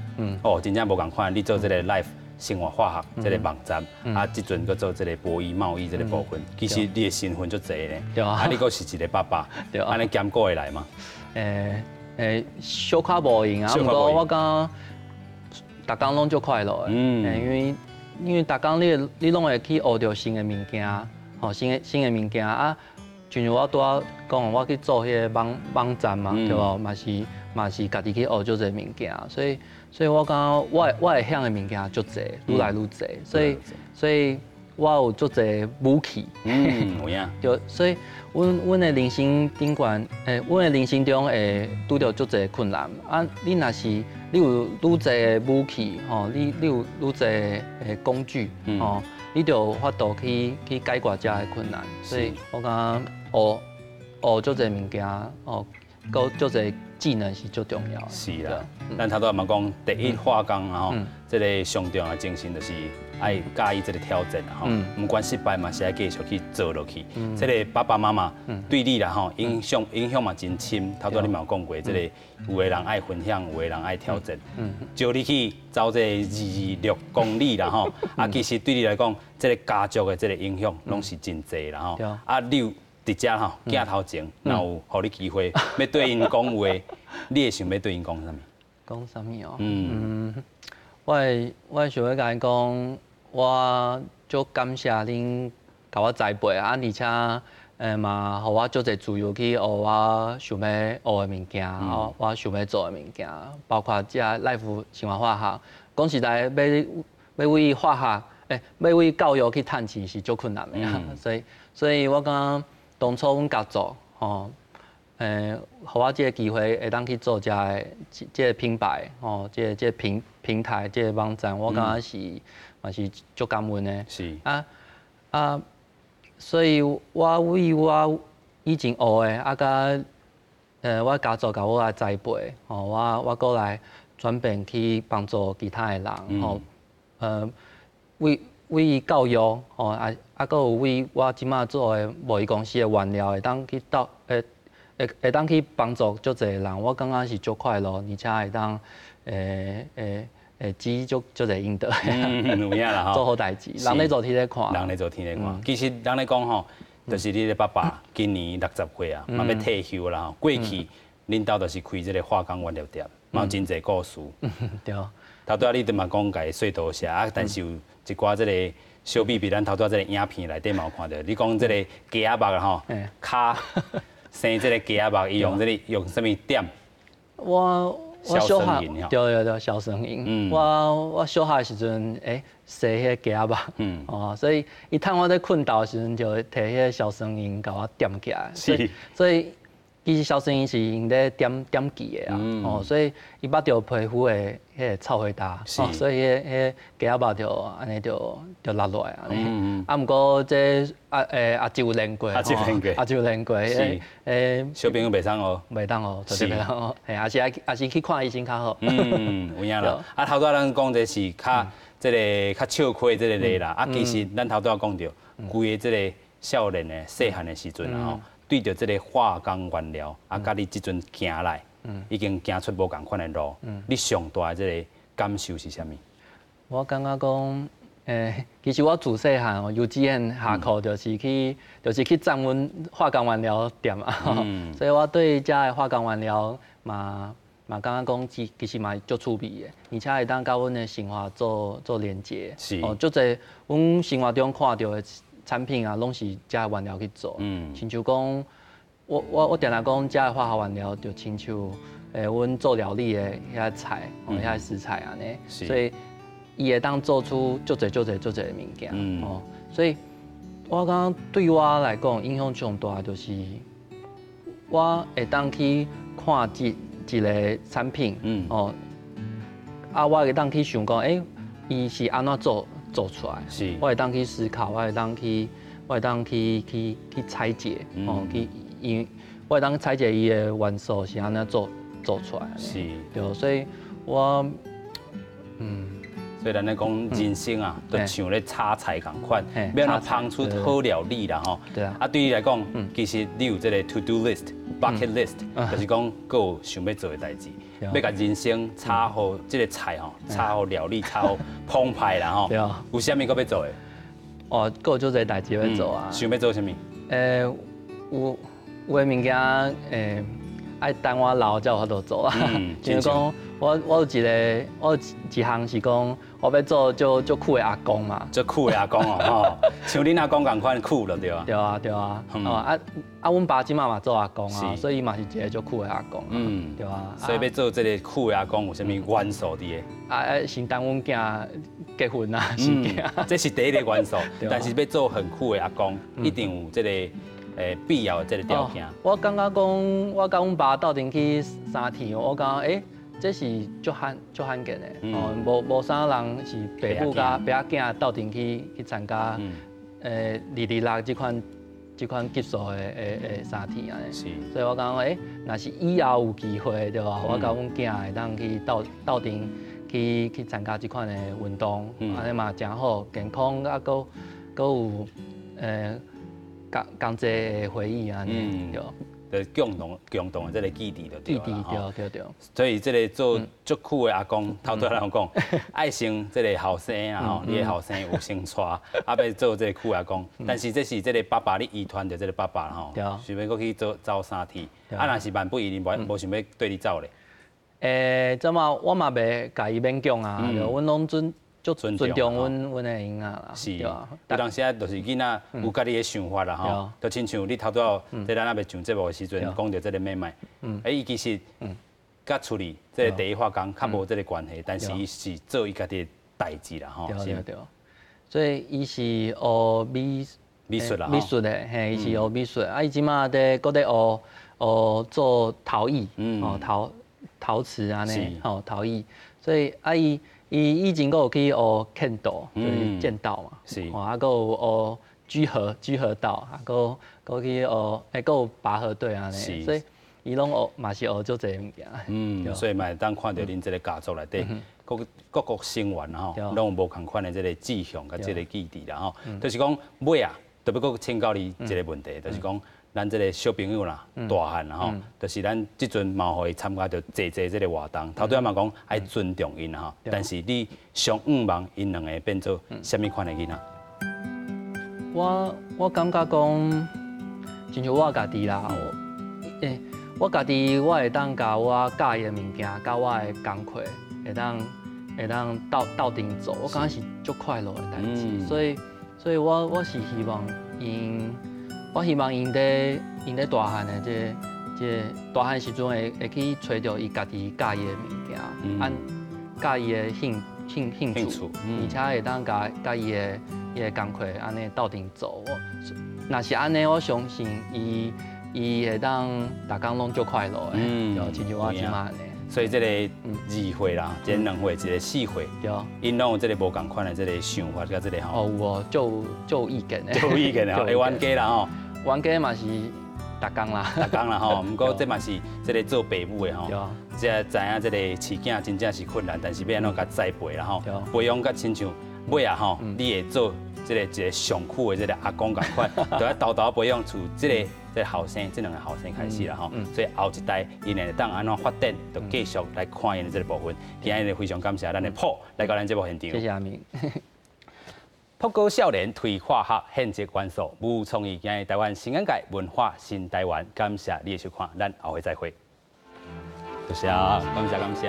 哦，真正無仝款，你做這個 Life 生活化學這個網站，啊，這陣閣做這個博弈貿易這個部分，其實你的身份足濟咧，啊，你閣是一個爸爸，按呢兼顧會來嗎？小可無閒啊，毋過我感覺逐工攏足快樂的，因為因為逐工你你攏會去學著新的物件，吼，新的新的物件啊，就像我拄仔講，我去做彼個網網站嘛，對無？嘛是嘛是家己去學足濟物件，所以所以我感覺我我會曉的物件足濟，愈來愈濟，所以所以我有足濟武器，有影，對，所以阮阮的人生頂懸，阮的人生中會拄著足濟困難。啊，你若是你有愈濟的武器，吼，你你有愈濟的工具，吼，你就有法度去去解決遮的困難。所以我感覺學學足濟物件，哦，閣足濟技能是足重要。是啦，咱頭拄嘛講第一化工啊吼，這個上重要的精神就是愛佮意這個挑戰啦吼，毋管失敗嘛是愛繼續去做落去。這個爸爸媽媽對你啦吼影響影響嘛真深。頭拄你嘛有講過，這個有的人愛分享，有的人愛挑戰。招你去走這個22.6公里啦吼，啊，其實對你來講，這個家族的這個影響攏是真濟啦吼。啊，你有佇遮吼鏡頭前，若有予你機會，欲對𪜶講話，你會想欲對𪜶講啥物？講啥物哦？嗯，我會我會想欲共𪜶講，我足感謝恁共我栽培啊，而且嘛，予我足濟自由去學我想欲學的物件，我想欲做的物件，包括這 Life 生活化學。講實在，欲欲為化學，欲為教育去趁錢是足困難的啊。所以，所以我感覺當初阮家族吼，予我這個機會會當去做這个這個品牌，吼，這個這個平平台，這個網站，我感覺是嘛是足感恩的。啊啊，所以我為我以前學的，啊，佮我家族共我的栽培，吼，我閣來轉變去幫助其他的人，吼，為教育，吼，啊，閣有為我這馬做的貿易公司的原料會當去到，會當去幫助足濟人，我感覺是足快樂，而且會當積足足濟陰德，有影啦吼，做好代誌，人咧做天咧看，人咧做天咧看。其實人咧講吼，就是你的爸爸今年60歲啊，嘛欲退休啦吼。過去恁兜就是開這個化工原料店，嘛有真濟故事。對。頭拄仔你拄嘛講共伊說多謝啊，但是有一寡這個小秘密，咱頭拄仔這個影片內底嘛有看著。你講這個雞仔肉吼，跤生這個雞仔肉，伊用這個用啥物點？我小漢，對對對，硝酸銀。我小漢的時陣，洗彼個雞仔肉，哦，所以伊趁我咧睏著的時陣，就提彼個硝酸銀共我點起來。所以其實硝酸銀是用咧點點劑的啊，哦，所以伊捌著皮膚的彼個臭火焦，所以彼個雞仔肉就按呢就落落來按呢。啊，毋過這阿姊有練過，阿姊練過，阿姊有練過，小朋友袂使學，袂當學，絕對袂當學，嘿，抑是去看醫生較好。嗯，有影啦。啊，頭拄仔咱講這是較這個較笑詼這個例啦。啊，其實咱頭拄仔講著，規個這個少年的細漢的時陣啊吼，對著這個化工原料，啊，佮你這陣行來，已經行出無仝款的路，你上大的這個感受是啥物？我感覺講，其實我自細漢哦，幼稚園下課就是去讚阮化工原料店啊，所以我對遮的化工原料嘛感覺講，其實嘛足趣味的，而且會當佮阮的生活做連接。哦，足濟阮生活中看著的產品啊，攏是遮的原料去做。親像講，我定定講，遮的化學原料就親像阮做料理的遐菜，遐食材按呢。所以伊會當做出足濟足濟足濟的物件。哦，所以我感覺對我來講影響上大就是我會當去看一個產品，哦，啊，我會當去想講，伊是按怎做出來？我會當去思考，我會當去拆解，哦，去因我會當拆解伊的元素是按怎做出來。對，所以我，所以咱咧講人生啊，就像咧炒菜仝款，欲按怎烹出好料理啦吼。啊，對你來講，其實你有這個 to do list、bucket list，就是講閣有想欲做的代誌，欲共人生炒好這個菜吼，炒好料理，炒好澎湃啦吼。有啥物閣欲做的？哦，閣有足濟代誌欲做啊。想欲做啥物？有的物件，愛等我老才有法度做啊。像講，我有一項是講，我欲做足足苦的阿公嘛。足苦的阿公哦，吼，像恁阿公仝款苦就對啊。對啊，對啊。哦啊啊，阮爸這馬嘛做阿公啊，所以伊嘛是一個足苦的阿公。對啊。所以欲做這個苦的阿公，有啥物元素佇咧？啊，先等阮囝結婚啊，是這是第一個元素，但是欲做很苦的阿公，一定有這個必要的這個條件。我感覺講，我佮阮爸鬥陣去三鐵，我感覺這是足罕見的，哦，無啥人是爸母佮爸仔囝鬥陣去參加，226這款級數的三鐵按呢。所以我感覺，若是以後有機會對吧？我佮阮囝會當去鬥陣去參加這款的運動，按呢嘛誠好，健康啊，閣有仝齊的回憶按呢，對。就共同的這個記憶就對記憶對對對。所以這個做足苦的阿公，頭拄仔人講，愛先這個後生啊吼，你的後生有先娶，啊欲做這個苦阿公。但是這是這個爸爸，你遺傳著這個爸爸吼，想欲閣去做走三鐵，啊若是萬不伊無想欲綴你走咧。這馬我嘛袂共伊勉強啊，阮攏尊足尊重阮的囡仔啦。有當時啊，就是囡仔有家己的想法啦吼，就親像你頭拄仔佇咱猶未上節目的時陣講著這個妹妹，伊其實佮厝裡這個第一化工較無這個關係，但是伊是做伊家己的代誌啦吼。對對對，所以伊是學美術啦，美術的，嘿，伊是學美術，啊，伊這馬佇閣咧學做陶藝，哦，陶瓷按呢，吼，陶藝，所以啊，伊以前閣有去學劍道，就是劍道嘛，哦，啊，閣有學居合道，啊，閣閣去學，閣有拔河隊按呢，所以伊攏學嘛是學足濟物件。所以嘛會當看著恁這个家族內底各各國成員吼，攏有無仝款的這个志向佮這个基地啦吼。就是講尾啊，特別閣請教你一个問題，就是講咱這个小朋友啦，大漢啦吼，就是咱這陣嘛予伊參加著濟濟這个活動，頭拄仔嘛講愛尊重𪜶吼，但是你上向望𪜶兩个變做啥物款的囡仔？我感覺講，親像我家己啦，我家己我會當共我佮意的物件，佮我的工課，會當鬥陣做，我感覺是足快樂的代誌。所以我是希望𪜶，我希望𪜶佇大漢的這大漢時陣會去揣著伊家己佮意的物件，按佮意的興趣，而且會當佮伊的工課按呢鬥陣做。若是按呢，我相信伊會當逐工攏足快樂的，親像我這馬按呢。所以這個二歲啦，一个2歲，一个4歲，𪜶攏有這个無仝款的這个想法佮這个吼。哦，有哦，足有意見的。足有意見的吼，會冤家啦吼。冤家嘛是逐工啦。逐工啦吼，毋過這嘛是這个做爸母的吼，這知影這个飼囝真正是困難，但是欲按怎共栽培啦吼，培養甲親像尾仔吼，你會做這个一个上苦的這个阿公仝款，就愛沓沓培養出這個後生，這兩个後生開始啦吼，所以後一代𪜶會當按怎發展，就繼續來看𪜶的這个部分。今日非常感謝咱的朴來到咱節目現場。謝謝阿明。朴哥少年推化學獻這元素，無創意今日台灣新眼界文化新台灣，感謝你的收看，咱後回再會。多謝，感謝感謝。